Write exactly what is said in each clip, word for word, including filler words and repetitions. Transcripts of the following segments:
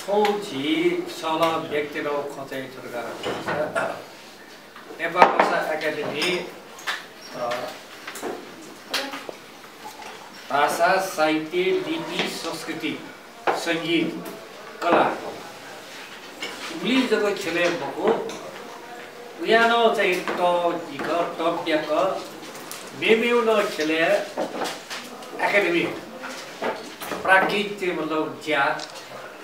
थौं झी सहलह व्यक्तितय् खँ चाहिँ थुइका। नेपाल भाषा एकेडेमी, अ, भाषा, साहित्य, लिपि, संस्कृति, संगीत, कला, उलि जक ख्यलय् मखु, उया नं चाहिँ तःजिक, तःब्याक, मेमेगु नं ख्यलय् एकेडेमी, प्राज्ञिक चाहिँ मतलब ज्या,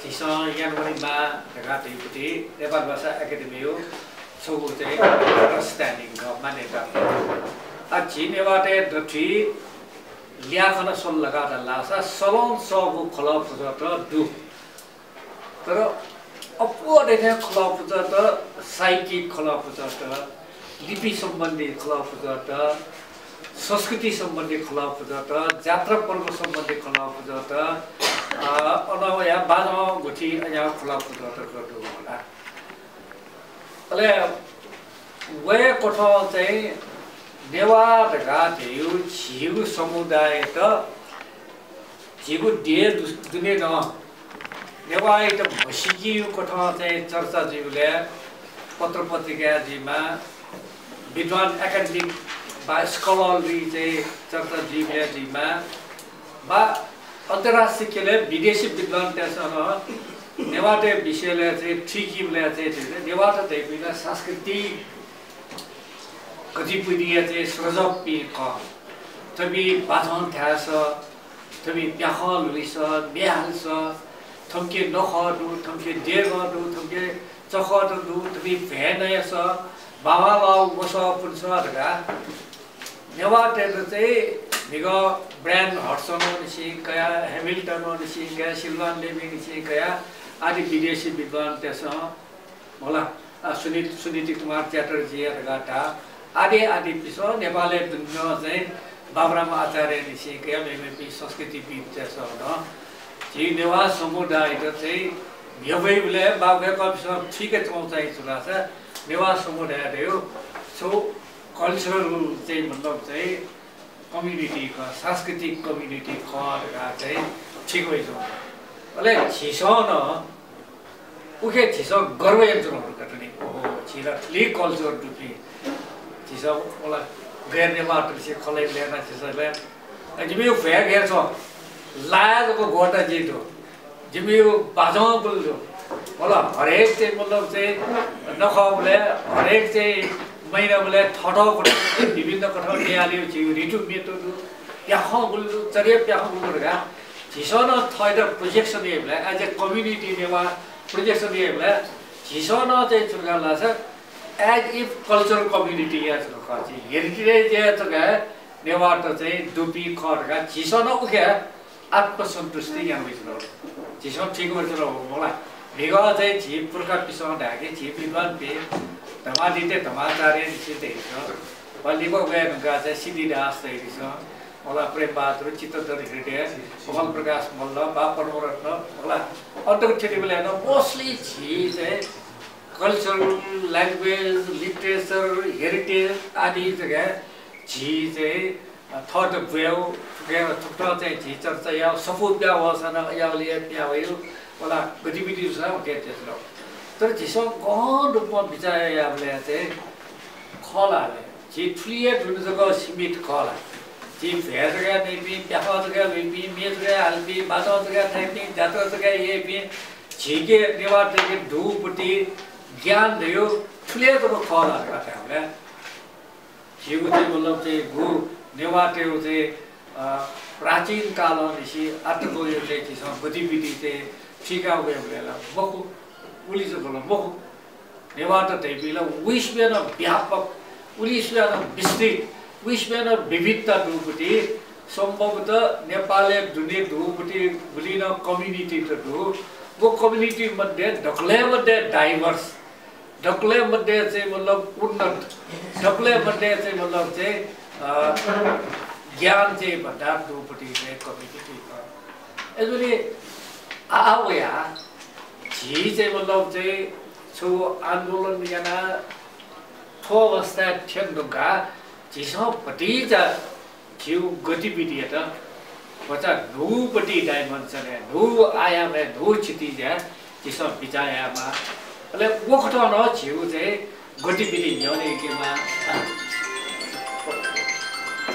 झीसं यानावनेमाः धकाः धइगु नेपाल भाषा एकेडेमीया छगू चाहिँ understanding खः, मान्यता। आ, झी नेवाःतय् दथुइ ल्याखं स्वल धकाः धाल धाःसा सलं सःगु खलः पुचःत दु। तर अप्वः धइथें खलः पुचःत, साहित्यिक खलः पुचःत, लिपि सम्बन्धी खलः पुचःत, संस्कृति सम्बन्धी खलः पुचःत, जात्रा पर्व सम्बन्धी खलः पुचःत, अ, अन वया बाजं गुथि अज्याःगु खलः पुचःत दु होला। अले वय्कथं चाहिँ नेवाः धकाः धइगु झीगु समुदायत झीगु देय् दु-, दुने नं नेवाःयात म्हसीकीगु कथं चाहिँ चर्चा जुइबलय् पत्रपत्रिकाय् जुइमा, विद्वान academic वा scholarly चाहिँ चर्चा जुइबलय् जुइमा, वा अन्तर्राष्ट्रिय ख्यलय् विदेशी विद्वानतय्सं नं नेवाःतय् विषयलय् चाहिँ थुइकीबलय् चाहिँ नेवाःत धइपिं ला सांस्कृतिक गतिविधिया चाहिँ सृजकपिं खः। थुपिं बाजं थाय्स, थुपिं प्याखं ल्हुइस, म्ये हालिस, थुमिके नखः दु, थुमिके देगः दु, थुमिके चखः दु, थुपिं भ्वय् नयास, बांबांलाःगु वसः पुनास धकाः नेवाःतय्त चाहिँ म्हिगः ब्रायन हड्सनंनिसें कयाः, ह्यामिल्टनंनिसें कयाः, सिल्वान लेभीनिसें कयाः आदि विदेशी विद्वानतय्सं मला, अ, सुनि-, सुनीति कुमार च्याटर्जी धकाः धाः, आदि आदिपिसं नेपालय् दुने नं चाहिँ बाबुराम आचार्यनिसें कयाः मेमेपिं संस्कृतिविद्तय्सं नं झी नेवाः समुदायत चाहिँ न्ह्यब्वइबलय् वा वय्कःपिसं थुइकाच्वंगु चाहिँ छु धाःसा नेवाः समुदाय धइगु छगू cultural चाहिँ मतलब चाहिँ community खः, सांस्कृतिक community खः धकाः चाहिँ थुइका वइच्वंगु। अले झीसं नं उखे झीसं गर्व यानाच्वनागु दु का नि। ओहो, झी ला थुलि culture दुपिं। झीसं मला गैर नेवाःतय्सं खँ ल्हाइबलय् नं झीसं ला, अ, जिमिगु भ्वय् गय् च्वं, लाय् जक ग्वःता जि दु। जिमिगु बाजं बुल दु। मला हरेक चाहिँ मतलब चाहिँ नखःबलय्, हरेक चाहिँ महिनाबलय् थःथःगु कथं विभिन्न कथं न्याहालियो झीगु ऋतु म्ये दु, प्याखं बुल दु, चर्या प्याखं बुल दु धकाः झीसं नं थःत projection याइबलय्, as a community नेवाः projection याइबलय् झीसं नं चाहिँ छु धाल धाःसा as if cultural community या छु खः, झी heritage या छु खः, नेवाःत चाहिँ दुपिं खः धकाः झीसं नं उखे आत्मसन्तुष्टि याना वइच्वनागु। झीसं थुइका वइच्वनागु मला। म्हिगः चाहिँ झी पुर्खापिसं धाःगु, झी विद्वानपिं धर्मादित्य धर्माचार्यनिसें धइदिसँ, वा लिपा वये धुंकाः चाहिँ सिद्धिदास धइदिसँ, मला प्रेमबहादुर, चित्तधर हृदय, कमल प्रकाश मल्ल, वा पद्मरत्न, मला अन्तक थ्यनीबलय् नं mostly झी चाहिँ culture, language, literature, heritage आदि जक झी चाहिँ, अ, थःत ब्वयेगु, थुके-, थुकथं चाहिँ झी चर्चा याः, सफू पिहां वःसां नं याःगुलिं पिहां वइगु, मला गतिविधि जूसां उके जुल। तर झीसं गहन रूपमा बिचाः यायेबलय् चाहिँ खः ला ले, झी थुलि हे दुने जक सीमित खः ला? झी भ्वय् जक नइपिं, प्याखं जक ल्हुइपिं, म्ये जक हालिपिं, बाजं जक थाइपिं, जात्रा जक याइपिं, झीके नेवाःतय्के दुगुपति ज्ञान धइगु थुलि हे जक खः ला धकाः धायेबलय् झीगु चाहिँ मतलब चाहिँ गु नेवाःतय्गु चाहिँ, अ, प्राचीन कालंनिसें आःतकया चाहिँ झीसं गतिविधि चाहिँ थुइका वयेबलय् ला मखु, उलि जक ला मखु। नेवाःत धइपिं ला विश्वय् नं व्यापक, विश्वय् नं विस्तृत, विश्वय् नं विविधता दुगुपति, सम्भवतः नेपालय् दुने दुगुपति गुलि नं community त दु। व community मध्ये दकलय् मध्ये diverse, दकलय् मध्ये चाहिँ मतलब उन्नत, दकलय् मध्ये चाहिँ मतलब चाहिँ, अ, ज्ञान चाहिँ भण्डार दुगुपति चाहिँ community खः। अय्जूगुलिं आः वयाः झी चाहिँ मतलब चाहिँ छु आन्दोलन यानाः थ्व अवस्थाय् थ्यने धुंकाः झीसं भतिचा झीगु गतिविधियात भचा न्हूपति dimension-य्, न्हू आयामय्, न्हू क्षितिजय् झीसं बिचाः यायेमाः। अले वखतं नं झीगु चाहिँ गतिविधि न्ह्यःने यंकेमाः।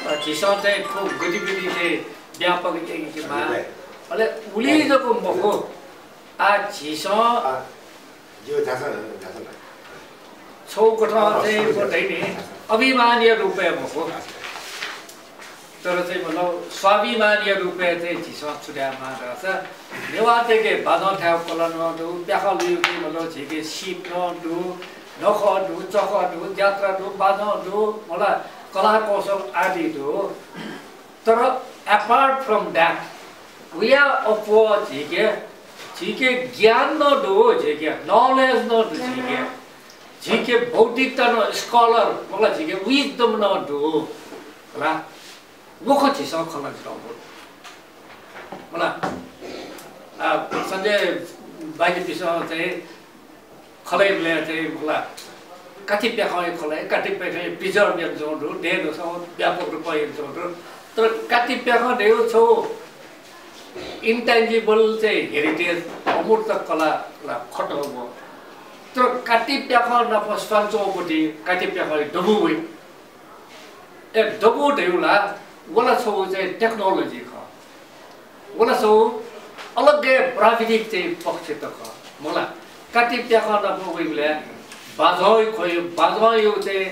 अ, झीसं चाहिँ थ्व गतिविधि चाहिँ व्यापक यंकेमाः। अले उलि जक मखु, आः झीसं अ, ज्यू, झासँ, झासँ न। छगू कथं अ, चाहिँ ज्यू, म झासँ। धइ नि, अभिमानया रूपय् मखु। तर चाहिँ मतलब स्वाभिमानया रूपय् चाहिँ झीसं छु धायेमाः धाःसा, नेवाःतय्‌के बाजं थायेगु कला नं दु, प्याखं लुइगु चाहिँ मतलब झीके सीप नं दु, नखः दु, चखः दु, जात्रा दु, बाजं दु, मला कला कौशल आदि दु। तर apart from that, उया अप्वः झीके, झीके ज्ञान नं दु, झीके knowledge नं दु, झीके, झीके बौद्धिकता नं, scholar, मला झीके wisdom नं दु। मला, वखतं झीसं खँ ल्हानाच्वनागु। मला, आ, सञ्जय बागीपिसं चाहिँ खँ ल्हाइबलय् चाहिँ, मला, काति प्याखंया खँ ल्हाइ, काति प्याखं preserve यानाच्वंगु दु, देय् न्ह्यसः व्यापक रूपं यानाच्वंगु दु। तर काति प्याखं धइगु छगू intangible चाहिँ heritage, अमूर्त कला, कला खतःगु। तर काति प्याखं नाप स्वानाच्वंगुपट्टि काति प्याखं दबू वइ। ए, दबू धइगु ला, व ला छगू चाहिँ technology खः। व ला छगू अलग्गै प्राविधिक चाहिँ पक्षत खः। मला, काति प्याखं नाप वइबलय् बाजं ख्वइ, बाजंया चाहिँ,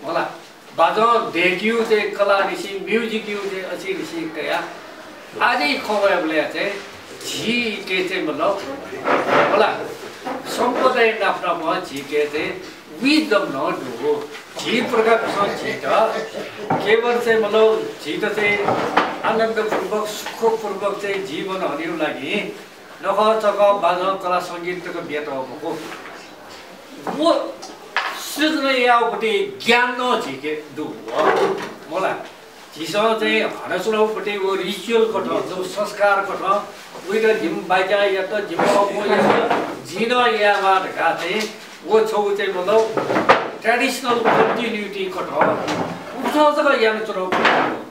मला, बाजं दय्‌केगु चाहिँ कलानिसें, music-या चाहिँ असिनिसें कयाः आदि खँ वयेबलय् चाहिँ झीके चाहिँ मतलब, मला, सम्पदाया नाप नाप झीके चाहिँ wisdom नं दु। झी पुर्खापिसं झीत केवल चाहिँ मतलब झीत चाहिँ आनन्दपूर्वक, सुखपूर्वक चाहिँ जीवन हनेगु लागि नखः चखः बाजं कला संगीत तक बियातःगु मखु। व सृजना याःगुपट्टि ज्ञान नं झीके दु। मला, झीसं चाहिँ हनाच्वनागुपट्टि व ritual कथं, जो संस्कार कथं, उइत जिमि बाज्यां यात, जिमि अबुं यात, जिं नं यायेमाः धकाः चाहिँ व छगू चाहिँ मतलब traditional continuity कथं उकथं जक यानाच्वनागुपट्टि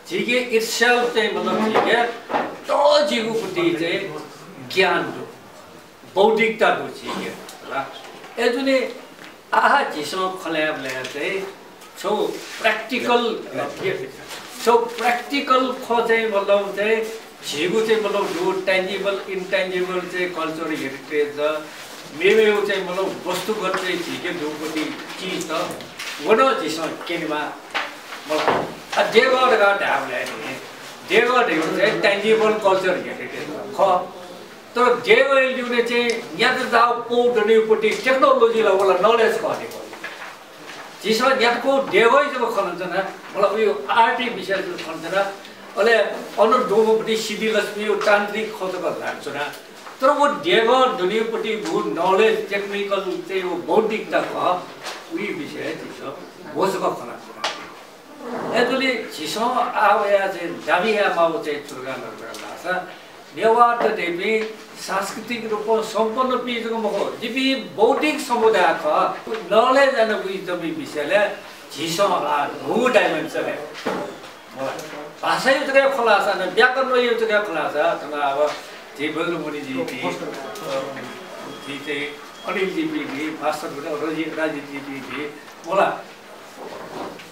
झीके itself चाहिँ मतलब झीके तःजिगुपट्टि चाहिँ ज्ञान दु, बौद्धिकता दु झीके, होला। अय्‌जूगुलिं आः झीसं खँ ल्हायेबलय् चाहिँ छगू practical, छगू practical खँ चाहिँ मतलब चाहिँ झीगु चाहिँ मतलब दु, tangible, intangible चाहिँ culture heritage, मेमेगु चाहिँ मतलब वस्तुगत चाहिँ झीके दुगुपट्टि चिज त व नं झीसं क्यनेमाः। मला, आ, देगः धकाः धायेबलय् नि, देगः धइगु चाहिँ tangible culture heritage खः। तर देगःया लिउने चाहिँ न्यात जाःगु पौ दनेगुपट्टि technology ला, व ला knowledge खः नि। झीसं न्यात पौ देगःया जक खँ ल्हानाच्वना, मला, उयो art-या विषय जक खँ ल्हानाच्वना, अले अन दुगुपट्टि सिद्धिलक्ष्मीया तान्त्रिक खँ जक ल्हानाच्वना। तर व देगः दनेगुपट्टि व knowledge, technical चाहिँ व बौद्धिकता खः, उया विषय झीसं व जक खँ ल्हानाच्वना। अय्‌जूगुलिं झीसं आः वयाः चाहिँ दाबी यायेमाःगु चाहिँ छु धकाः धाःसा, नेवाःत धइपिं सांस्कृतिक रूपं सम्पन्नपिं जक मखु, जिपिं बौद्धिक समुदाय खः। Knowledge and wisdom-या विषयलय् झीसं आः न्हूगु dimension-य्, मला, भाषाया जक खँ ल्हाःसा नं, व्याकरणया जक खँ ल्हाःसा, थन अब झी बज्रमुनिजीपिं, अ, झी चाहिँ अनिलजीपिं, मास्टर रजि-, राजितजीपिं, मला,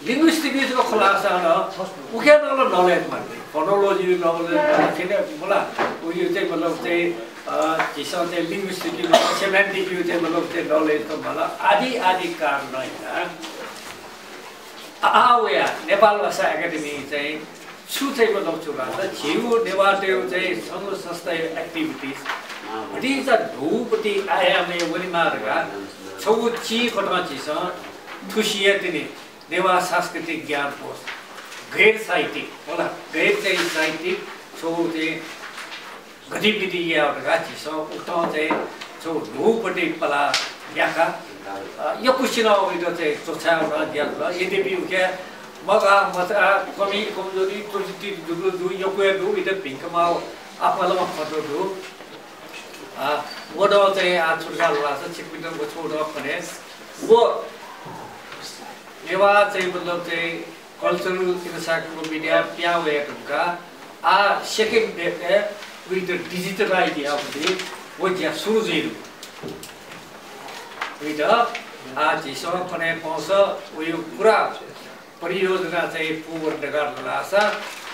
linguistic-या जक खँ ल्हाःसा नं उकी नं ला knowledge माःनि। Phonology knowledge माःनि, मला, उयो चाहिँ मतलब चाहिँ, अ, झीसं चाहिँ linguistic-या, semantic-या चाहिँ मतलब चाहिँ knowledge त माःनि, आदि आदि कारणं हिला। आः वयाः नेपाल भाषा एकेडेमी चाहिँ छु चाहिँ मतलब छु धाःसा, झीगु नेवाःतय्‌गु चाहिँ संघ संस्थाया activities भतिचा न्हूगुपट्टि आयामय् वनेमाः धकाः छगू चिं कथं झीसं थुसिया तिनि नेवाः सांस्कृतिक ज्ञान कोष, गैर साहित्यिक, होला, गैर चाहिँ साहित्यिक छगू चाहिँ गतिविधि यायेगु धकाः झीसं उकथं चाहिँ छगू न्हूपट्टि पलाः न्ह्याकाः, अ, यक्वसिनं उइत चाहिँ च्वछायेगु नं ज्या जुल। यद्यपि उकी मगाः मचाः, कमी कमजोरी, त्रुटि दुगु दु, यक्व हे दु, उइत भिंकेमाःगु आपालं खँ दु। अ, व नं चाहिँ आः छु धाःसा छिकपिन्त व छगू नं खने। व नेवाः चाहिँ मतलब चाहिँ Cultural Encyclopedia पिहां वये धुंकाः आः second date-य् वइत digitalize याःगुलिं व ज्या सुरु जुइ दु। वइत आः झीसं कन्हय् पाउँछ, वयो पूरा परियोजना चाहिँ पूवं दय्काः धाःसा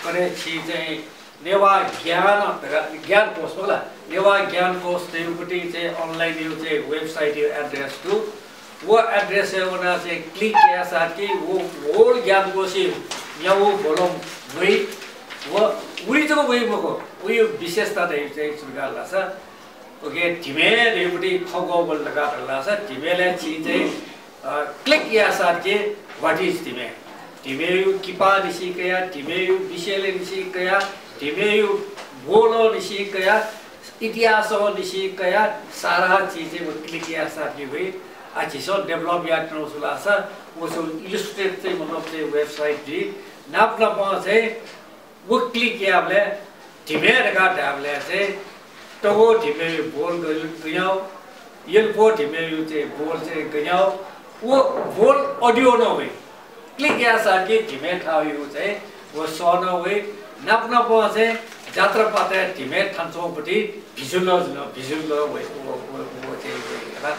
कन्हय् छिं चाहिँ नेवाः ज्ञान धकाः, ज्ञानकोश मखु ला, नेवाः ज्ञानकोश धइगुपट्टि चाहिँ online यो चाहिँ website यो address दु। व address य् वनाः चाहिँ click याःसाथ कि व whole ज्ञानकोशया न्यागू volume वइ। व उलि जक वइ मखु, वयो विशेषता धइगु चाहिँ छु धकाः धाःसा, OK, धिमे धइगुपट्टि खँ ग्वःगु दु धकाः धाःसा, धिमेलय् छिं चाहिँ, अ, click याःसाथ कि what is धिमे? धिमेयो किपा निसें कयाः, धिमेयो विषयलय् निसें कयाः, धिमेयो ब्वलं निसें कयाः, इतिहासं निसें कयाः सारा चिज चाहिँ व click याःसाथ कि वइ। आः झीसं develop यायेत्यनागु छु धाःसा, व छगू illustrate चाहिँ मतलब चाहिँ website जुइ। नाप नापं चाहिँ व click याःबलय् धिमे धकाः धायेबलय् चाहिँ तगो धिमेयो बोल गयु-, गय् याउ, यल्पो धिमेयो चाहिँ बोल चाहिँ गय् याउ, व बोल audio नं वइ। Click याःसाथ कि धिमे थाय् वइगु चाहिँ व सः नं वइ। नाप नापं चाहिँ जात्रापाताय् धिमे थानाच्वंगुपट्टि visual नं जुइ, visual नं वइ, व, व, व चाहिँ वइ हला।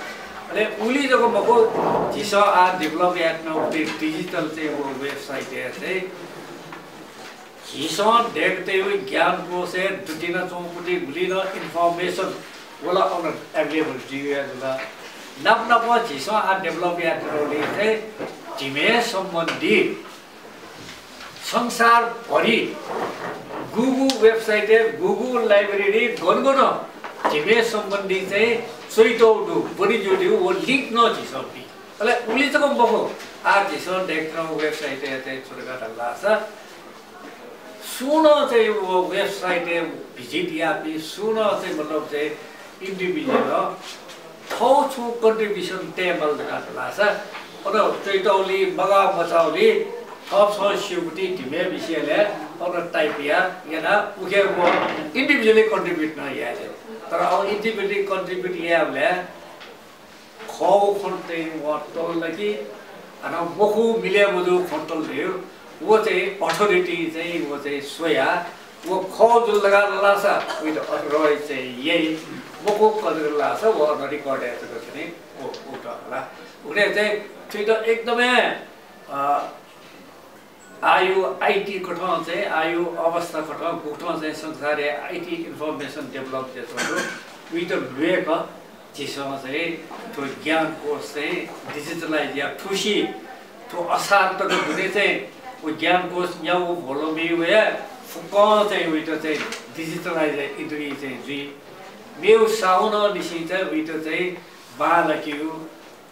अले उलि जक मखु, झीसं आः develop यायेत्यनागुपट्टि digital चाहिँ व website य् चाहिँ झीसं दय्कातःगु ज्ञानकोशय् दुतिनाच्वंगुपट्टि गुलि नं information व ला अन available जुइ जुल। नाप नापं झीसं आः develop यायेत्यनागुलिं चाहिँ धिमे सम्बन्धी संसारभरि गुगु website य्, गुगु library गन गन धिमे सम्बन्धी चाहिँ च्वइतःगु दु, ब्वने ज्यूगु व link नं झीसं बी। अले उलि जक मखु, आः झीसं दय्कातःगु website य् चाहिँ छु धकाः धाःसा सुं नं चाहिँ व website य् visit याःपिं सुं नं चाहिँ मतलब चाहिँ individual थःगु छुं contribution तयेमाल धकाः धाःसा अन च्वइतःगुलिं मगाः मचाःगुलिं थःपिन्सं स्यूगुति धिमे विषयलय् अन type याः यानाः उखे व individually contribute नं याये ज्यू। तर अन individually contribute यायेबलय् खःगु खँ चाहिँ वं तल ला कि हानं मखु मिले मजू खँ तल धइगु व चाहिँ authority चाहिँ व चाहिँ स्वयाः व खः जुल धकाः धाःसा उइत authorize चाहिँ याइ, मखु कजर धाःसा व अन record याये जक चाहिँ व, उत हला। उकिं चाहिँ थुइत एकदमै, अ, आःयागु IT कथं चाहिँ, आःयागु अवस्था कथं गुकथं चाहिँ संसारय् IT information develop जुयाच्वंगु दु, उइत ल्वय्क झीसं चाहिँ थ्व ज्ञानकोश चाहिँ digitalize याः थुसी थ्व असार तक दुने चाहिँ व ज्ञानकोश न्यागू volume वया फुक्कं चाहिँ उइत चाहिँ digitalize याः इन्द्रिय चाहिँ जुइ। मेगु साहुनं निसें चाहिँ उइत चाहिँ बांलाकेगु,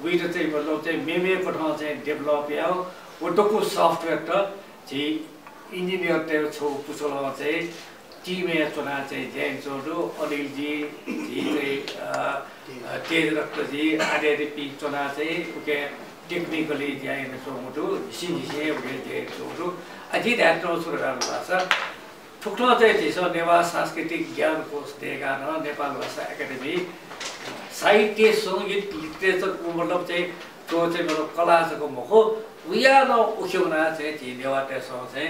उइत चाहिँ मतलब चाहिँ मेमे कथं चाहिँ develop याः व दक्व software त झी engineer तय् छगू पुचलं चाहिँ team य् च्वनाः चाहिँ ज्या यानाच्वंगु दु। अनिल जी, झी चाहिँ, अ, अ, तेज रक्त जी, आदि आदिपिं च्वनाः चाहिँ उके technically ज्या यानाच्वंगु दु। झिसिं झिसिं उके ज्या यानाच्वंगु दु। अ, जिं धायेत्यनागु छु धाःसा थुकथं चाहिँ झीसं नेवाः सांस्कृतिक ज्ञानकोश दय्काः नं नेपाल भाषा एकेडेमी साहित्य, संगीत, literature, उ मतलब चाहिँ थ्व चाहिँ मतलब कला जक मखु, उया नं उखे वनाः चाहिँ झी नेवाःतय्सं चाहिँ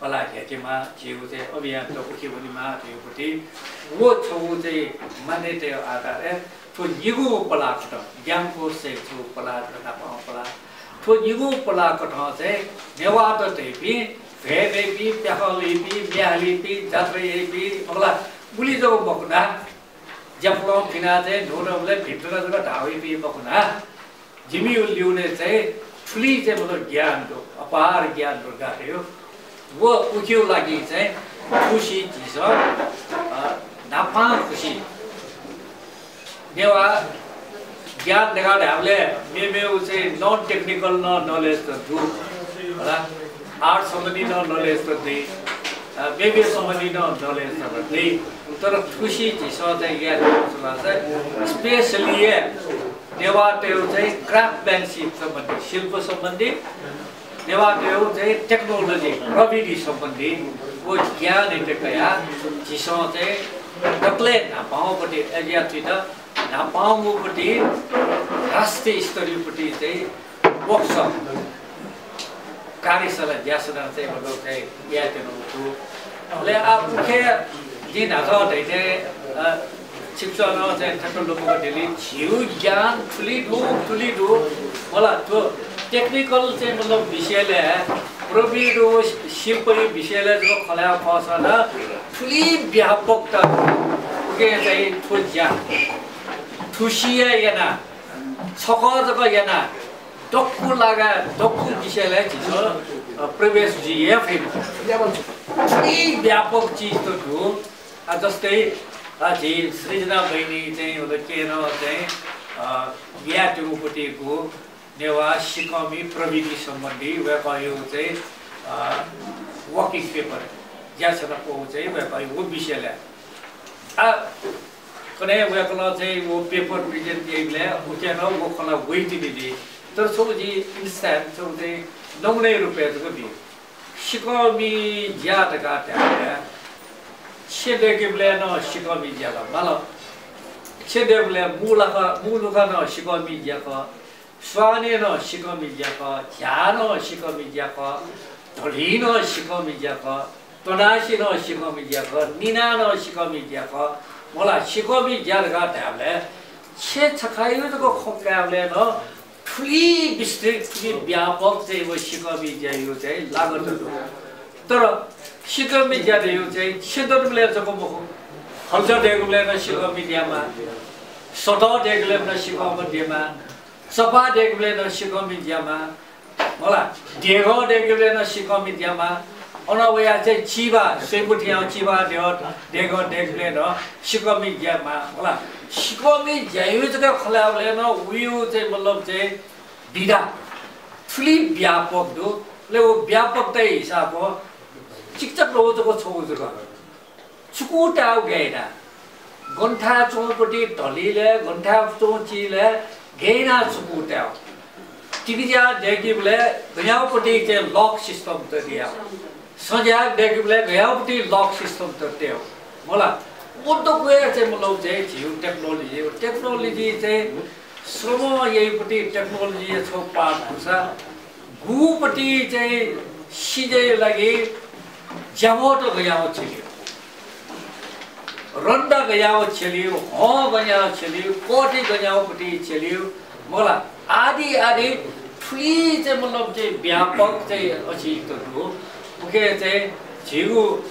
पलाः न्ह्याकेमाः, झीगु चाहिँ अभियान त उखे वनेमाः धइगुपट्टि व छगू चाहिँ मान्यताया आधारय् थ्व निगू पलाः कथं, ज्ञानकोश चाहिँ छगू पलाः, नापां पलाः। थ्व निगू पलाः कथं चाहिँ नेवाःत धइपिं, भ्वय् नइपिं, प्याखं लइपिं, म्ये हालीपिं, जात्रा याइपिं, मखु ला, उलि जक मखुनाः, ज्यापुलं फिनाः चाहिँ न्हूदँबलय् भिंतुना जक धाः वइपिं मखुनाः, जिमिगु लिउने चाहिँ थुलि चाहिँ मतलब ज्ञान दु, अपार ज्ञान दु गाते हो। व उकिया लागि चाहिँ खुसी झीसं, अ, न्हापां खुसी। नेवाः ज्ञान धकाः धायेबलय् मेमेगु चाहिँ non technical नं knowledge त दु, होला, art सम्बन्धी नं knowledge त दइ, अ, मेमे सम्बन्धी नं knowledge त दइ। तर खुसी झीसं चाहिँ याये चाहिँ specially हे नेवाःतय्गु चाहिँ craftsmanship सम्बन्धी, शिल्प सम्बन्धी, नेवाःतय्गु चाहिँ technology, प्रविधि सम्बन्धी व ज्ञान इत्यादि कयाः झीसं चाहिँ दकलय् न्हापांगुपट्टि, अज्याःपिन्त न्हापांगुपट्टि राष्ट्रिय स्तरीयपट्टि चाहिँ workshop, कार्यशाला ज्यासना चाहिँ मतलब चाहिँ यायेत्यनागु दु। अले आः उखे जिं न्हाचः धयाथें, अ, छिकपिन्सं नं चाहिँ ठ्याक्क लुमंकादिल। झीगु ज्ञान थुलि दु, थुलि दु। मला, थ्व technical चाहिँ मतलब विषयलय्, प्रविधि व शिल्पया विषयलय् जक खँ ल्हायेगु खःसा नं थुलि व्यापकता उके चाहिँ थ्व ज्या थुसिया याना छकः जक याना दक्व लागा दक्व विषयलय् झीसं, अ, प्रवेश जुइ हे फइ मखु। थुलि व्यापक चिज त दु। आ, जस्तै, आ, झी सृजना बहिनी चाहिँ, व त केन चाहिँ, अ, यायेत्यंगु पतिगु नेवाः सिकःमि प्रविधि सम्बन्धी वय्कःयागु चाहिँ, अ, working paper, ज्याछना पौ चाहिँ वय्कःयागु विषयलय्। आ, कन्हय् वय्कलं चाहिँ व paper present याइबलय् उके नं व खँ ला वइतिनि दि। तर छगू जि instance, छगू चाहिँ नमुनाया रूपय् जक बी। सिकःमि ज्या धकाः धायेबलय् छेँ दय्केबलय् नं सिकःमि ज्या ला माल। छेँ दय्केबलय् मू लाखा, मू लुखा नं सिकःमि ज्या खः। स्वाने नं सिकःमि ज्या खः, झ्याः नं सिकःमि ज्या खः, धली नं सिकःमि ज्या खः, तनासि नं सिकःमि ज्या खः, निना नं सिकःमि ज्या खः। मला, सिकःमि ज्या धकाः धायेबलय् छेँ छखाया जक खँ कायेबलय् नं थुलि विस्तृत, थुलि व्यापक चाहिँ व सिकःमि ज्याया चाहिँ लागत दु। तर सिकःमि ज्या धयागु चाहिँ छेँ दय्केबलय् जक मखु, खल्चा दय्केबलय् नं सिकःमि ज्या माः, सतः दय्केबलय् नं सिकःमि ज्या माः, चपाः दय्केबलय् नं सिकःमि ज्या माः, मला, देगः दय्केबलय् नं सिकःमि ज्या माः। अन वयाः चाहिँ चिबा, स्वयेगु थें चिबा देगः, देगः दय्केबलय् नं सिकःमि ज्या माः, मला। सिकःमि ज्याया जक खँ ल्हायेबलय् नं वयागु चाहिँ मतलब चाहिँ विधा थुलि व्यापक दु। अले व व्यापकताया हिसाबं चिकिचाक ल्वःगु जक छगू जक छुकू तायेगु गय् याना, गन थाय् च्वंगु पति धलिलय्, गन थाय् च्वंगु चिलय् गय् याना छुकू तायेगु। तिकिज्या दय्केबलय् गज्याःगु पति चाहिँ lock system त तयागु। सँज्या दय्केबलय् गज्याःगु पति lock system त तयागु। मला, व दक्वया चाहिँ मतलब चाहिँ झीगु technology, technology चाहिँ श्रम याइगु पति technology या छगू part खःसा, गुगु पति चाहिँ सिजय् लागि ज्याभःत गज्याःगु छ्यलीगु, रन्दा गज्याःगु छ्यलीगु, हँ गज्याःगु छ्यलीगु, कःति गज्याःगु पति छ्यलीगु, मला, आदि आदि थुलि चाहिँ मतलब चाहिँ व्यापक चाहिँ अझ त दु। उके चाहिँ झीगु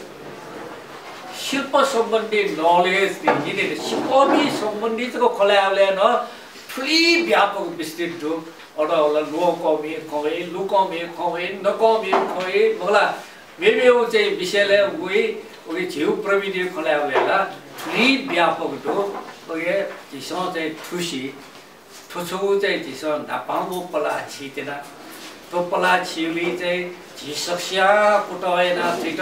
शिल्प सम्बन्धी knowledge नि, नि, नि, शिल्पमि सम्बन्धी जक खँ ल्हायेबलय् नं थुलि व्यापक विस्तृत दु। अन होला ल्वहंकःमि खँ वइ, लुकःमि खँ वइ, नकःमि खँ वइ, मला, मेमेगु चाहिँ विषयलय् वइ, उके झीगु प्रविधि खँ ल्हायेबलय् ला थुलि व्यापक दु। उके झीसं चाहिँ थुसि, थ्व छगू चाहिँ झीसं न्हापांगु पलाः छित्यना। थ्व पलाः छिउलिं चाहिँ झी सकसियां कुतः यानाः थुइत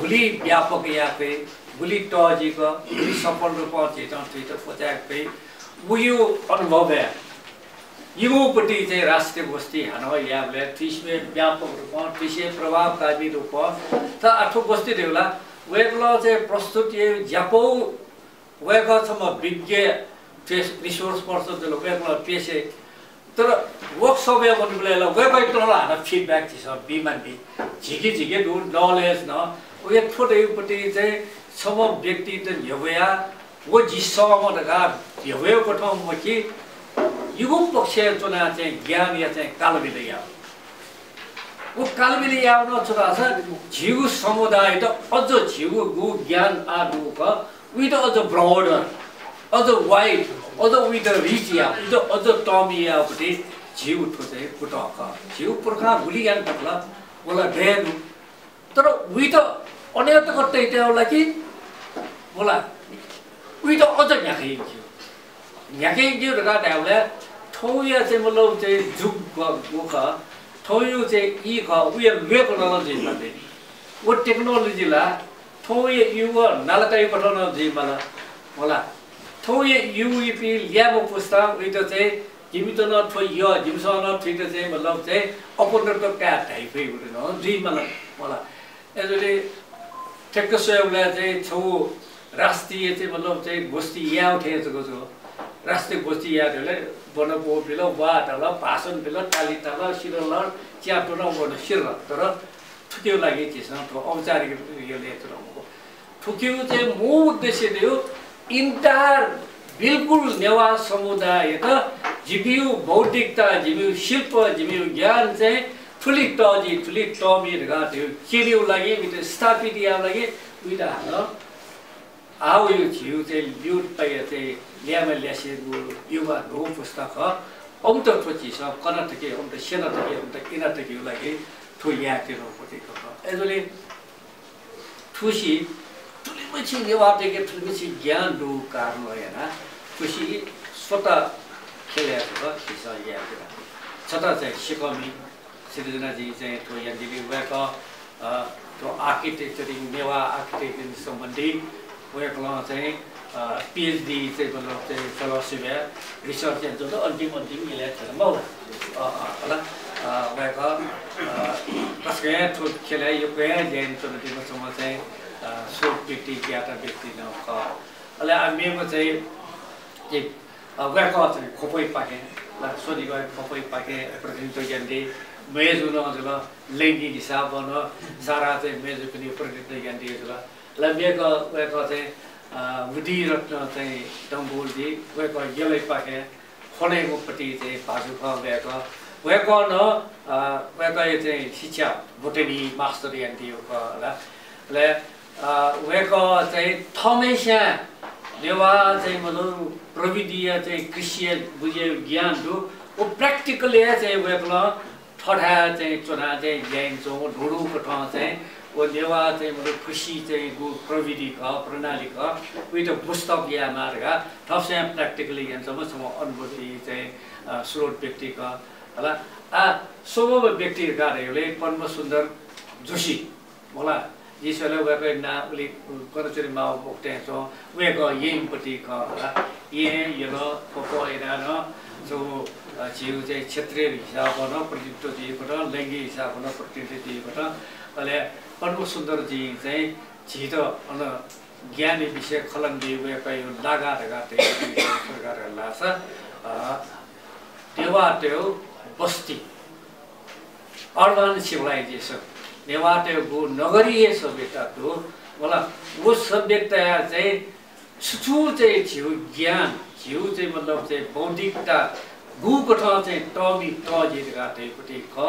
गुलि व्यापक याये फइ, गुलि तःजिक, गुलि सफल रूपं झीत थुइत क्वचाय्के फइ। उगु अनुभवय् इगु पति चाहिँ राष्ट्रिय गोष्ठी हानं यायेबलय् थुइसिमे व्यापक रूपं, थुइसे प्रभावकारी रूपं, त आः थ्व गोष्ठी धइगु ला वय्कलं चाहिँ प्रस्तुत याइगु ज्यापौ वय्कः छम्ह विज्ञ, थ्व resource person जुल, वय्कलं पेशे। तर workshop-य् वनीबलय् ला वय्कःयात ला हानं feedback झीसं बीमानि। झीके झीके दु knowledge नं। उके थ्व धइगु पति चाहिँ छम्ह व्यक्तित न्ह्यब्वया व जि सहमत धकाः ध्यबय् कथं मखु, इगु पक्षय् च्वनाः चाहिँ ज्ञानया चाहिँ कालबिल याः। व कालबिल याः नं छु धाःसा झीगु समुदायत अझ झीगु गु ज्ञान आः दुगु खः, उइत अझ broader, अझ wide, अझ उइत reach याः, उइत अझ तःमि याःगु पति झीगु थ्व चाहिँ कुतः खः। झीगु पुर्खां गुलि याना थकल, व ला दये दु। तर उइत अन तक तयातयेगु ला कि, व ला उइत अझ न्ह्याके यंकेगु। न्ह्याके यंकेगु धकाः धायेबलय् थौंया चाहिँ मतलब चाहिँ जुग ग-, गु खः, थौंया चाहिँ ई खः, उया ल्वय् कथं नं जुइमाल। व technology ला थौंया ई व नालाकाया कथं नं जुइमाल। मला, थौंया ईपिं ल्याय्म्ह पुस्तां उइत चाहिँ जिमित नं थ्व यः, जिमिसं नं थुइत चाहिँ मतलब चाहिँ अपनत्व काये धाइ फइगु नं जुइमाल। मला, अय्जूगुलिं ठ्याक्क स्वयेबलय् चाहिँ छगू राष्ट्रिय चाहिँ मतलब चाहिँ गोष्ठी यायेगु थें जक जुल। राष्ट्रिय गोष्ठी याये धइगु ला ब्वन ब्वःबिल, वा धाल, भाषण बिल, ताली ताल, सिधल, च्यां त्वन, वन सिधल। तर थुकिया लागि झीसं थ्व औपचारिक यलय् च्वनागु मखु। थुकियु चाहिँ मू उद्देश्य दयु, entire बिल्कुल नेवाः समुदाययात जिमियु बौद्धिकता, जिमियु शिल्प, जिमियु ज्ञान चाहिँ थुलि तःजि, थुलि तःमि धकाः धयु क्यनेयु लागि, उइत स्थापित यायेयु लागि, उइत हानं आः वयु झीयु चाहिँ ल्यूत पाइया चाहिँ ल्याय्म्ह ल्यासेगु युवा न्हू पुस्ता खः। अमित थ्व झीसं कना थके, अमित स्यना थके, अमित इना थकेयु लागि थ्व यायेत्यनागु पति खः। अय्जूगुलिं थुसी थुलिमछि नेवाःतय्के थुलिमछि ज्ञान दुगु कारणं यानाः थुसी स्वता ख्यलय् जक झीसं यायेत्यना। छता चाहिँ सिकःमि सिर्जनाजी चाहिँ थ्व यानादिल। वय्कः, अ, थ्व architectureइङ, नेवाः architectureइङ सम्बन्धी वय्कलं चाहिँ, अ, PhD चाहिँ मतलब चाहिँ fellowshipया research यानाच्वंगु दु, अन्तिम, अन्तिम इलय् थ्यन मखु ला। अ, अ, होला। अ, वय्कः, अ, तसकं हे थ्व ख्यलय् यक्व हे ज्या यानाच्वनादीम्ह छम्ह चाहिँ, अ, स्रोत व्यक्ति, ज्ञाता व्यक्ति नं खः। अले आ मेम्ह चाहिँ, ए, अ, वय्कः चाहिँ ख्वपय्पाखें, ला, स्वनिगः ख्वपय्पाखें प्रतिनिधित्व यानादी, मय्जु नं जुल, लैंगिक हिसाबं नं सारा चाहिँ मय्जुपिनि प्रतिनिधित्व यानादी जुल। ला, वय्कः, वय्कः चाहिँ, अ, बुद्धिरत्न चाहिँ डंगोलजी, वय्कः यलय्पाखें ख्वनय्गु पति चाहिँ भाजु खः वय्कः। वय्कः नं, अ, वय्कःया चाहिँ शिक्षा botany master यानादीगु खः ला। अले, अ, वय्कः चाहिँ थःम्हेस्यां नेवाः चाहिँ मतलब प्रविधिया चाहिँ कृषिया बुझे ज्ञान दु। व practical हे चाहिँ वय्कलं थःथाय् चाहिँ च्वनाः चाहिँ ज्या यानाच्वंगु धुडु कथं चाहिँ व नेवाः चाहिँ मतलब कृषि चाहिँ गु प्रविधि खः, प्रणाली खः, उइत boost up यायेमाः धकाः थःम्हेस्यां practically यानाच्वंम्ह छम्ह अनुभवी चाहिँ, अ, स्रोत व्यक्ति खः। होला। आ, स्वम्हम्ह व्यक्ति धकाः धयागुलिं पद्मसुन्दर जोशी। होला, जिं स्वयेबलय् वय्कःया नां उलि कनाच्वने माःगु मखु थें च्वं। वय्कः येँपति खः होला। येँ, यल, ख्वप यानाः नं छगू, अ, झीगु चाहिँ क्षेत्रीय हिसाबं नं प्रतिनिधित्व जुइकथं, लैंगिक हिसाबं नं प्रतिनिधित्व जुइकथं। अले पद्मसुन्दरजीं चाहिँ झीत अन ज्ञानया विषय खलंगु वय्कःया लागा धकाः धयागु सरकार लासा, अ, नेवाःतय् बस्ती, urban civilization, नेवाःतय्गु नगरीय सभ्यता दु। मतलब, व सभ्यताया चाहिँ छु छु चाहिँ झीगु ज्ञान, झीगु चाहिँ मतलब चाहिँ बौद्धिकता गुकथं चाहिँ तःमि तःजि धकाः धइगु पति खः।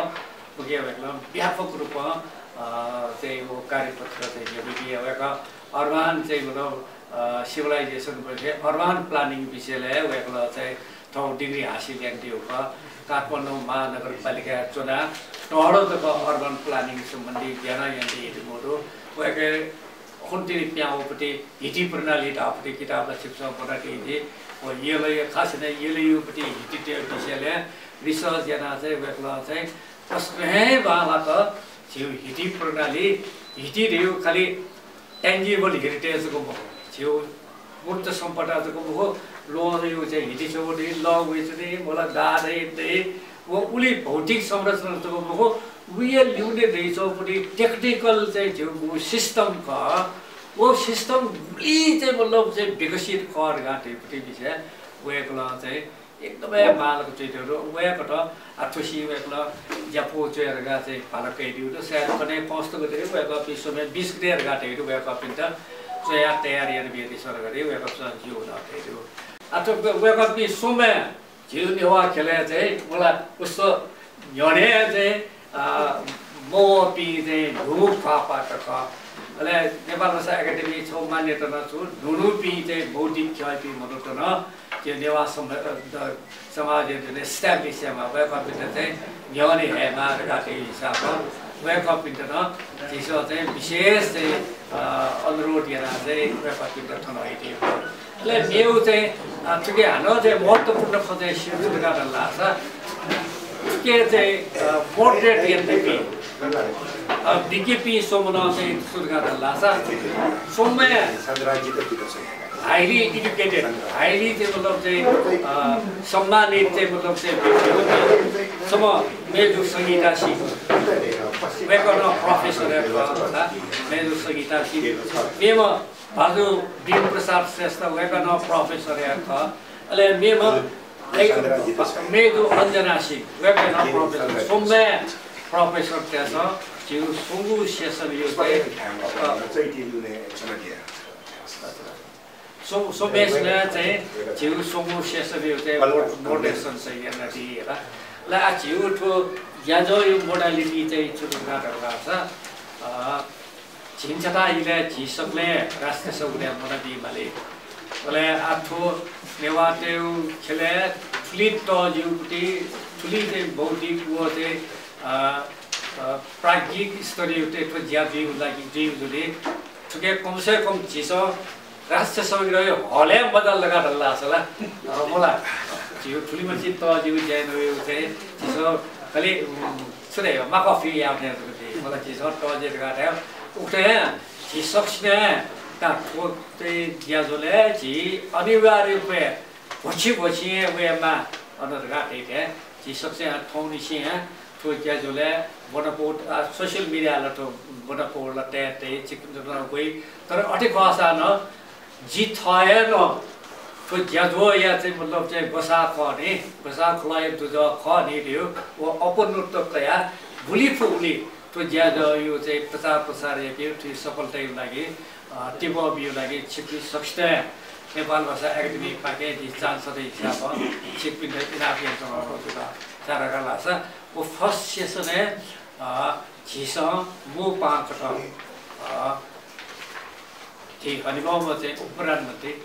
उकिं वय्कलं व्यापक रूपं, अ, चाहिँ व कार्यपत्र चाहिँ न्ह्यब्वयादी। वय्कः urban चाहिँ मतलब, अ, civilization, urban planning विषयलय् वय्कलं चाहिँ थःगु degree हासिल यानादीगु खः। काठमाडौं महानगरपालिकाय् च्वनाः तःधं तक urban planning सम्बन्धी ज्या नं यानादीगु दु। वय्कः अन तिनि पिहां वःपति हिति प्रणाली धाःपति किताब ला छिकपिन्सं ब्वनादी। व यलया, खास यानाः यलयापति हितितय् विषयलय् research यानाः चाहिँ वय्कलं चाहिँ तसकं हे बांलाक झीगु हिति प्रणाली, हिति धइगु खालि tangible heritage जक मखु, झीगु मूर्त सम्पदा जक मखु, ल्वहंयागु चाहिँ हिति छगू दइ, लः वइच्वनी, मला गाः दइ, दइ, व उलि भौतिक संरचना जक मखु, उया लिउने दइच्वंपति technical चाहिँ झीगु system खः। व system गुलि चाहिँ मतलब चाहिँ विकसित खः धकाः धइपति विषय वय्कलं चाहिँ एकदमै बांलाक च्वयातःगु दु। वय्कःयात आ थुसी वय्कलं ज्यापू च्वये धकाः चाहिँ भाला कयादीगु दु। सायद कन्हय् पौष गते वय्कःपिं स्वम्हं बिस गते धकाः धयागु दु। वय्कःपिन्त च्वयाः तयार यानाबियादिसँ धकाः धयागु वय्कःपिन्सं ज्यू नं धयागु दु। आ थ्व वय्कःपिं स्वम्हं झीगु नेवाः ख्यलय् चाहिँ मला उस्स न्ह्यःने चाहिँ, अ, मवःपिं चाहिँ न्हू ख्वाःपाः खः। अले नेपाल भाषा एकेडेमी छगू मान्यता नं छु, न्हून्हूपिं चाहिँ बौद्धिक ख्यःयापिं मनूत नं झीगु नेवाः सम-, अ, द-, समाजय् दुने establish यायेमाः, वय्कःपिन्त चाहिँ न्ह्यःने हयेमाः धकाः धइगु हिसाबं वय्कःपिन्त नं झीसं चाहिँ विशेष चाहिँ, अ, अनुरोध यानाः चाहिँ वय्कःपिन्त थन हयादीगु। अले मेगु चाहिँ, अ, थुकी हानं चाहिँ महत्त्वपूर्ण खँ चाहिँ छु धकाः धाःसा, थुकी चाहिँ, अ, moderate यानादीपिं, अ, बिकेपिं स्वम्हं चाहिँ छु धकाः धाःसा, स्वम्हं highly educated, highly चाहिँ मतलब चाहिँ, अ, सम्मानित चाहिँ मतलब चाहिँ व्यक्ति हो। छम्ह मय्जु संगीता सिंह, वय्कः नं professor हे खः, मय्जु संगीता सिंह। मेम्ह भाजु भीम प्रसाद श्रेष्ठ, वय्कः नं professor हे खः। अले मेम्ह मय्जु अञ्जना सिंह, वय्कः नं professor, स्वम्हं professor तय्सं झीगु स्वंगू session-या चाहिँ, अ, सो-, सोमेश नं चाहिँ झीगु स्वंगू session-या चाहिँ moderation चाहिँ यानादी हला। ला आ झीगु थ्व ज्याझ्वःया modality चाहिँ छु धकाः धाःसा, अ, झिंछता इलय् झी सकलें राष्ट्रिय सभाय् म्वानादी माली। अले आ थ्व नेवाःतय्गु ख्यलय् थुलि तःजिगु, थुलि चाहिँ बौद्धिक व चाहिँ, अ, अ, प्राज्ञिक स्तरया चाहिँ थ्व ज्या जुइगु लागि, जुइगु जुलिं थुके कम से कम झीसं राष्ट्रिय सभागृहया hall-य् मदल धकाः धाल धाःसा ला, अ, मला। झीगु थुलिमछि तःजिगु ज्या यानागु चाहिँ झीसं खालि, उम्, छु धाइ, माखः फि याःगु थें जक जुइ। मला झीसं तःजि धकाः धाइ। उकथं हे झी सकसिनं ता थ्व चाहिँ ज्याझ्वलय् झी अनिवार्य रूपय् भछि भछि हे वयेमाः अन धकाः धाइ थें। झी सकसिनं थौंनिसें थ्व ज्याझ्वलय् ब्वनापौ, आ, social media-य् ला थ्व ब्वनापौ ला तये, तये, छिकपिन्त नं ब्वइ। तर अथे खःसा नं जि थः हे नं थ्व ज्याझ्वःया चाहिँ मतलब चाहिँ ग्वसाः खः नि, ग्वसाः खलःया दुजः खः नि धइगु व अपनत्व कयाः गुलि फु उलि थ्व ज्याझ्वःया चाहिँ प्रचार प्रसार याकेगु, थ्व सफलताया लागि, अ, तिबः बीगु लागि छिकपिं सकसितं नेपाल भाषा एकेडेमी पाखें जिं सांसदया हिसाबं छिकपिन्त इनाप यानाच्वनागु दु। छाय् धाःसा व first session-य्, अ, झीसं मू पाहां कथं, अ, झी हनेबहःम्ह चाहिँ उपप्रधानमन्त्री, अ,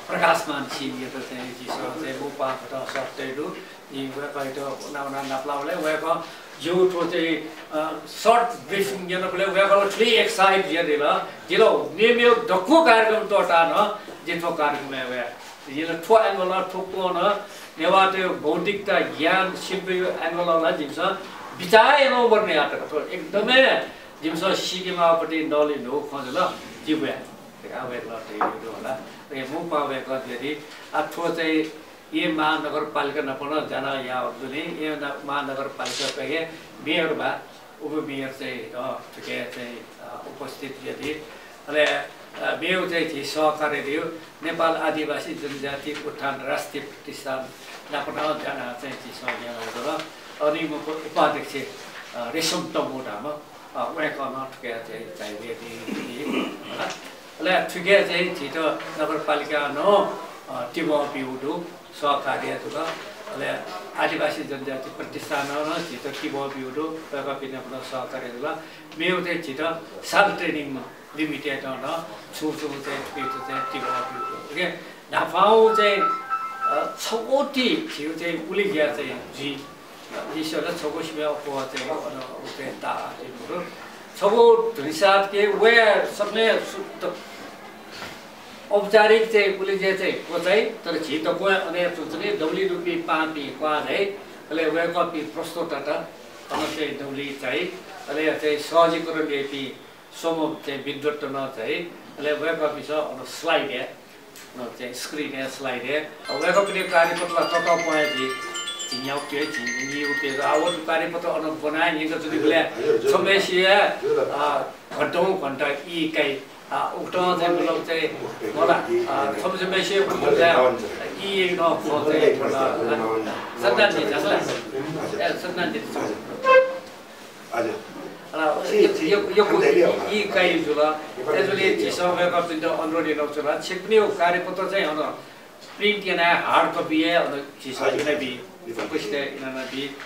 प्रकाशमान सिंहयात चाहिँ झीसं चाहिँ मू पाहां कथं सःता तयागु दु। जिं वय्कःयात उना उना नापलाःबलय् वय्कः जिगु थ्व चाहिँ, अ, short briefing यानाबलय् वय्कः ला थुलि excite जुयादिल। जिं ला मेमेगु दक्व कार्यक्रम त्वःताः नं जिं थ्व कार्यक्रमय् वये। जिं ला थ्व angle, थ्व कोणं नेवाःतय् बौद्धिकता, ज्ञान, शिल्पया angle ला जिमिसं बिचाः यानाः वर्णन यात। थ्व एकदमै जिमिसं सीकेमाःपट्टि नलि न्हू खँ जुल, जि वये धकाः वय्कलं धयादीगु दु हला। अले मू पाहां वय्कः जुयादी। आ थ्व चाहिँ येँ महानगरपालिका नाप नं ज्या यानाः वःगु जुलिं येँ न-, महानगरपालिका कथं मेयर वा उपमेयर चाहिँ, अ, थुके चाहिँ, अ, उपस्थित जुयादी। अले, अ, मेगु चाहिँ झी सहकार्य दु नेपाल आदिवासी जनजाति उत्थान राष्ट्रिय प्रतिष्ठान नाप नं ज्या यानाः चाहिँ झीसं न्ह्यानागु दु। अन इमिगु उप-, उपाध्यक्ष, अ, रेशम तमु धाःम्ह, अ, वय्कलं थुके चाहिँ झायादी। अले थुके चाहिँ झीत नगरपालिकां नं, अ, तिबः ब्यूगु दु, सहकार्य दुल। अले आदिवासी जनजाति प्रतिष्ठानं नं झीत तिबः ब्यूगु दु, वय्कःपिं नाप नं सहकार्य दुल। मेगु चाहिँ झीत साल ट्रेडिङ लिमिटेडं नं छुं छुं चाहिँ थुकियात चाहिँ तिबः ब्यूगु दु। OK, न्हापां चाहिँ, अ, छगू ति झीगु चाहिँ उलि ज्या चाहिँ जुइ। ईश्वरं छगू सिबें अप्वः चाहिँ अन उ चाहिँ ताःहाकःगु दु। छगू धुनिसात के वये सकलें सु-, त-, औपचारिक चाहिँ उलि ज्या चाहिँ क्वचाइ, तर झी दक्वं अन हे च्वंच्वनी, दबुलिइ दुपिं पाहांपिं क्वचाइ, अले वय्कःपिं प्रस्तोता त अन चाहिँ दबुलिइ चाइ, अले चाहिँ सहजीकरण याइपिं स्वम्ह चाहिँ विद्वत्त नं चाइ, अले वय्कःपिन्सं अन slide हे, अ, चाहिँ screen हे slide हे। अ, वय्कःपिनिगु कार्यपत्र ला ततःपं हे जुइ, झिंन्यागू पेज, झिंनिगू पेज। आ, व कार्यपत्र अन ब्वनाः न्यंकाच्वनीबलय् छम्हय्सिया, अ, घन्टौं घन्टा ई काइ। आ, उकथं चाहिँ मतलब चाहिँ मला, अ, छम्हय्सिया मतलब चाहिँ ई नं खः चाहिँ, अ, सत्यनारायण जी, झासँ ला? ए, सत्यनारायण जी, हजुर। अ, यक्व, यक्व ई, ई काइ जुल। अय्जूगुलिं झीसं वय्कःपिन्त अनुरोध यानाच्वना, छिकपिनिगु कार्यपत्र चाहिँ अन print यानाः hard copy हे अन झीसं इनाबी, उपस्थित इनाबी।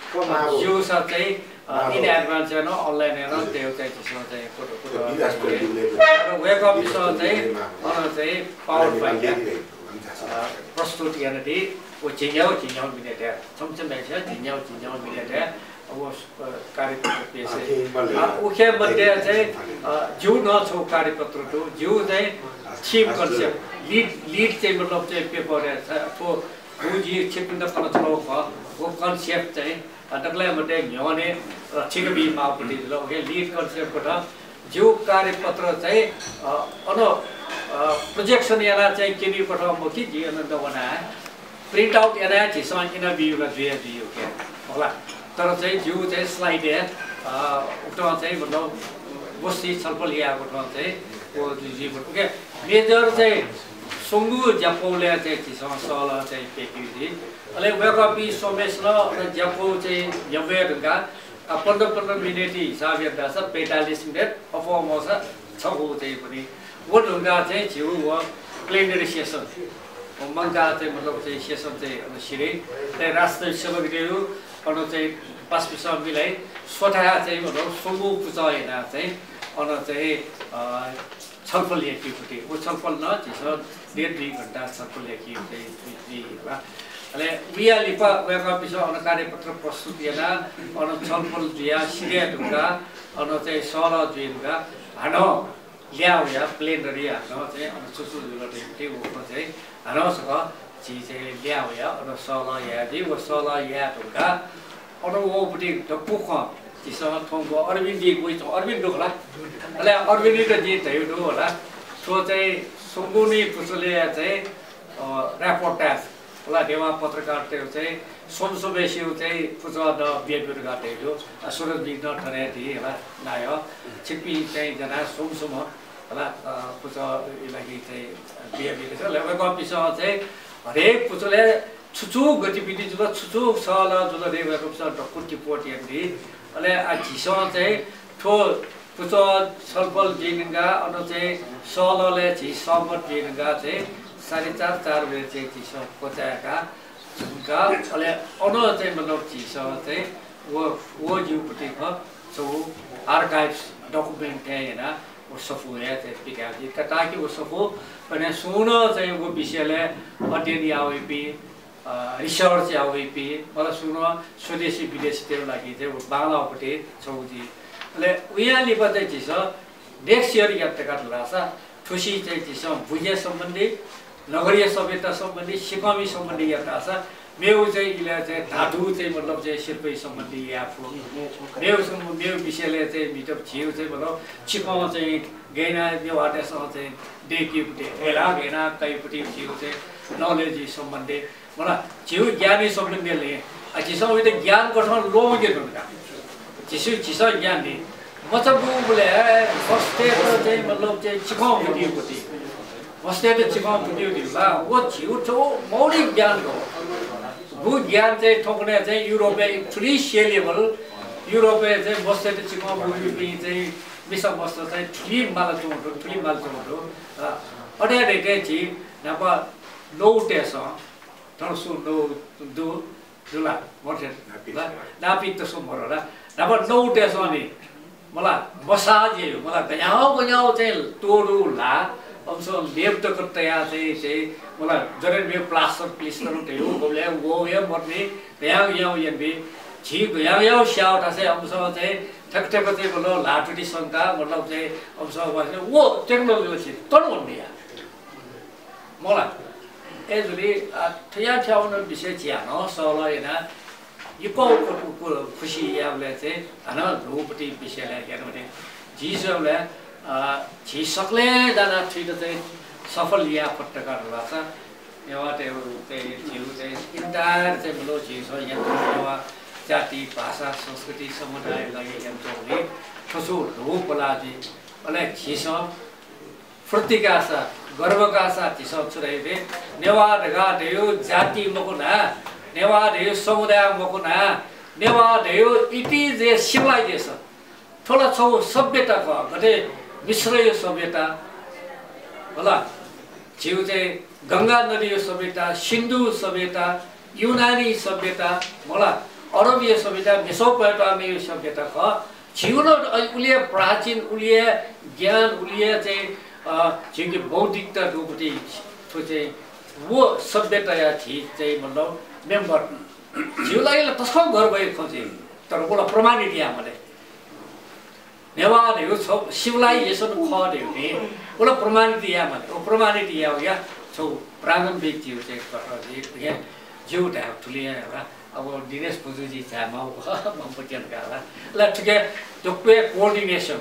ज्यूसा चाहिँ, अ, in advance नं online नं तयेगु चाहिँ झीसं चाहिँ कुतः, कुतः, तर वय्कःपिन्सं चाहिँ अन चाहिँ PowerPoint, अ, प्रस्तुत यानादी। व झिंन्यागू, झिंन्यागू मिनेट हे। छम्ह छम्हय्सिया झिंन्यागू, झिंन्यागू मिनेट हे। अब, अ, कार्यपत्र पेश याइ। अ, उखे मध्ये चाहिँ, अ, जिगु नं छगू कार्यपत्र दु। जिगु चाहिँ theme concept, lead, lead चाहिँ मतलब चाहिँ paper हे छ। थ्व जिं छिकपिन्त कनाच्वनागु खः। व concept चाहिँ, अ, दकलय् मध्ये न्ह्यःने, अ, छिकपिं माःगु जुल। उखे lead concept कथं जिगु कार्यपत्र चाहिँ, अ, अन, अ, projection यानाः चाहिँ क्यनीगु कथं मखु, जिं अन दवानाः print out यानाः झीसं इनाबीगु ला जुइ हे जुइ, OK, होला। तर चाहिँ जिगु चाहिँ slide हे, अ, उकथं चाहिँ मतलब गोष्ठी छलफल याःगु थें चाहिँ व जुइ, जुइ, OK। Major चाहिँ स्वंगू ज्यापौलय् चाहिँ झीसं सहलह चाहिँ प्यंकेगु जुइ। अले वय्कःपिं स्वम्हेसिनं अन ज्यापौ चाहिँ न्ह्यब्वये धुंकाः आ, पन्ध्र पन्ध्र मिनेट हिसाब यात धाःसा पैंतालिस मिनेट, अप्वः मवःसा छगू चाहिँ पनि। व धुंकाः चाहिँ झीगु व plenary session, व मंकाः चाहिँ मतलब चाहिँ session चाहिँ अन सिधइ। चाहिँ राष्ट्रिय सेवकतय् अन चाहिँ पासापिसं मिलाइ स्वथाय् चाहिँ मतलब स्वंगू पुचः यानाः चाहिँ अन चाहिँ, अ, छलफल याकीगु ति। व छलफल नं झीसं डेढ दुई घण्टा छलफल याकीगु ति, ति, ति होला। अले उया लिपा वय्कःपिसं अन कार्यपत्र प्रस्तुत यानाः अन छलफल जुयाः सिधये धुंकाः अन चाहिँ सहलह जुइ धुंकाः हानं ल्याः वयाः plenary हानं चाहिँ अन छु छु जुल धइगु ति व खँ चाहिँ हानं छकः झी चाहिँ ल्याः वयाः अन सहलह याये जुइ। व सहलह याये धुंकाः अन वःपट्टि दक्व खँ झीसं थौंक अरविन्दजी वइच्वं, अरविन्द दु होला। अले अरविन्दजीत जिं धयागु दु होला। थ्व चाहिँ स्वंगूनि पुचलय् चाहिँ, अ, reportage होला, नेवाः पत्रकारतय् चाहिँ स्वम्ह स्वम्हेसिगु चाहिँ पुचः नं बियाब्यु धकाः धयागु दु। अ, सुरजजी नं थन हे दी होला, नायः। छिकपिं चाहिँ जना स्वम्ह स्वम्ह होला, अ, पुचःया लागि चाहिँ बियाब्यु धकाः। अले वय्कःपिसं चाहिँ हरेक पुचलय् छु छु गतिविधि जुल, छु छु सहलह जुल धइगु वय्कःपिसं दक्व report यानादी। अले आ झीसं चाहिँ थ्व पुचः छलफल जुइ धुंकाः अन चाहिँ सहलहलय् झी सहमत जुइ धुंकाः चाहिँ साढे चार, चार बजे चाहिँ झीसं क्वचाय्का धुंकाः अले अन चाहिँ मतलब झीसं चाहिँ व, व ज्यूपट्टि खँ छगू archives document थें यानाः व सफू हे चाहिँ पिकाये जुइ। ताकि व सफू कन्हय् सुं नं चाहिँ व विषयलय् अध्ययन याः वइपिं, अ, research याः वइपिं, मतलब सुं नं स्वदेशी विदेशीतय्गु लागि चाहिँ व बांलाःपट्टि छगू जुइ। अले उया लिपा चाहिँ झीसं next year यात धकाः धाःसा थुसी चाहिँ झीसं भुइँया सम्बन्धी, नगरीय सभ्यता सम्बन्धी, सिकःमि सम्बन्धी यात धाःसा मेगु चाहिँ इलय् चाहिँ धातु चाहिँ मतलब चाहिँ शिल्पया सम्बन्धी याये फु। मेगु सम्ब-, मेगु विषयलय् चाहिँ मतलब झीगु चाहिँ मतलब चिकं चाहिँ गय् यानाः नेवाःतय्सं चाहिँ दय्कीगु ति, थ्व ला गय् यानाः काइगु ति झीगु चाहिँ knowledge सम्बन्धी, मला, झीगु ज्ञान सम्बन्धी ले, आ, झीसं वइत ज्ञान कथं ल्वःमंके धुन का। झीसं, झीसं ज्ञान नि। मचा बूबलय् बस्तय्त चाहिँ मतलब चाहिँ चिकं बुद्धिगु ति। बस्तय्त चिकं बुद्धिगु ति ला, व झीगु थ्व मौलिक ज्ञान खः। गु ज्ञान चाहिँ थौंकन्हय् चाहिँ युरोपय् थुलि scalable, युरोपय् चाहिँ बस्तय्त चिकं बुद्धिपिं चाहिँ मिसा मस्त चाहिँ थुलि मालाच्वंगु दु, थुलि मालाच्वंगु दु। अ, अथे धइथें झी न्हापा नौतय्सं थन सु नौ दु, दु ला, मथे नापित। ला, नापित सु मरु ला। न्हापा नौतय्सं नि, मला, massage याइ, मला, गज्याःगु गज्याःगु चाहिँ तोडु ला, अम्सं लेप तक तयाः चाहिँ, चाहिँ, मला, जरे मे plaster प्लिस्टर धयागु, बबले, वो, ये, मरु नि, गज्याःगु गज्याःगु यंबी, झी गज्याःगु गज्याःगु स्याःगु थासय् अम्सं चाहिँ, ठ्याक ठ्याक चाहिँ, मतलब, ल्हातुति संका, मतलब चाहिँ, अम्सं वासने, वो, technology ला छि, तन वंदिया। मला, अय्जूगुलिं, अ, थज्याःगु थज्याःगु विषय झी हानं सहलह यानाः यक्व कु-, कु-, खुसी यायेबलय् चाहिँ हानं न्हूपट्टि विषयलय् यानाबलय् झी स्वयेबलय्, अ, झी सकलें जानाः थुइत चाहिँ सफल याये फत धकाः धाःसा नेवाःतय्गु चाहिँ झीगु चाहिँ entire चाहिँ मतलब झीसं यंत्वःगु नेवाः जाति, भाषा, संस्कृति, समुदायया लागि यंत्वःगुलिं थ्व छु न्हू पलाः जुइ। अले झीसं फुर्तिका साथ, गर्वका साथ झीसं छु धाइ धे, नेवाः धकाः धयागु जाति मखु ना, नेवाः धयागु समुदाय मखु ना, नेवाः धयागु it is a civilization। थ्व ला छगू सभ्यता खः, गथे मिश्रया सभ्यता, होला, झीगु चाहिँ गंगा नदीया सभ्यता, सिन्धु सभ्यता, युनानी सभ्यता, होला, अरबया सभ्यता, मेसोपोटामिया सभ्यता खः। झीगु नं, अ, उलि हे प्राचीन, उलि हे ज्ञान, उलि हे चाहिँ, अ, झीगु बौद्धिकता दुगु ति थ्व चाहिँ व सभ्यताया झी चाहिँ मतलब member। झीगु लागि ला तसकं गर्वया खँ चाहिँ, तर व ला प्रमाणित याये माले। नेवाः धयागु छगू civilization खः धयागु नि, व ला प्रमाणित याये माले। व प्रमाणित यायेगुया छगू प्रारम्भिक झीगु चाहिँ कथं झी, झीगु धायेगु थुलि हे होला। अब दिनेश पुजुजी झायेमाःगु खः, मम्पत्यन का ला। अले थुके दक्वया coordination,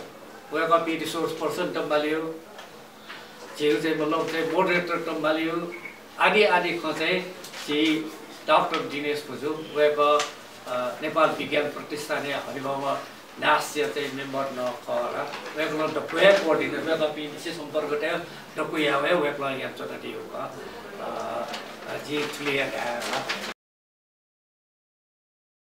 वय्कःपिं resource person त मालीगु, झीगु चाहिँ मतलब चाहिँ moderator त मालीगु, आदि आदि खँ चाहिँ झी डाक्टर दिनेश पुजु, वय्कः, अ, नेपाल विज्ञान प्रतिष्ठानया हरिबाबा न्यासया चाहिँ member नं खः ला। वय्कलं दक्वया coordination, वय्कःपिं निसें सम्पर्क तयाः दक्वया हे वय्कलं यानाच्वनादीगु खः। अ, अ, जिं थुलि हे धाये ला।